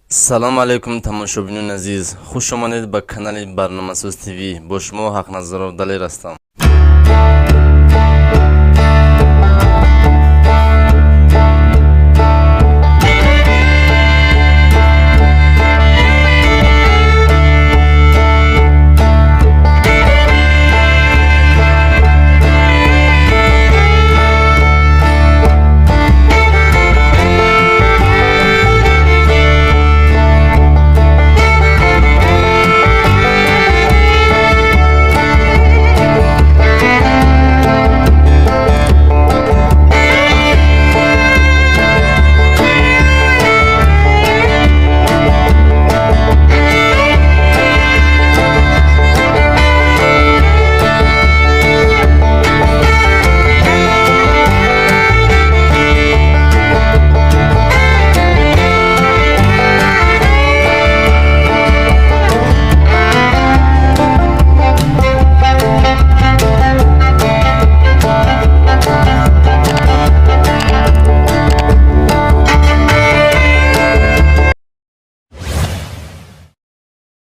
Салом алейкум, тамошобинони азиз, хуш омадед ба канали Барномасоз ТВ. Бо шумо Ҳақназаров Далер ҳастам.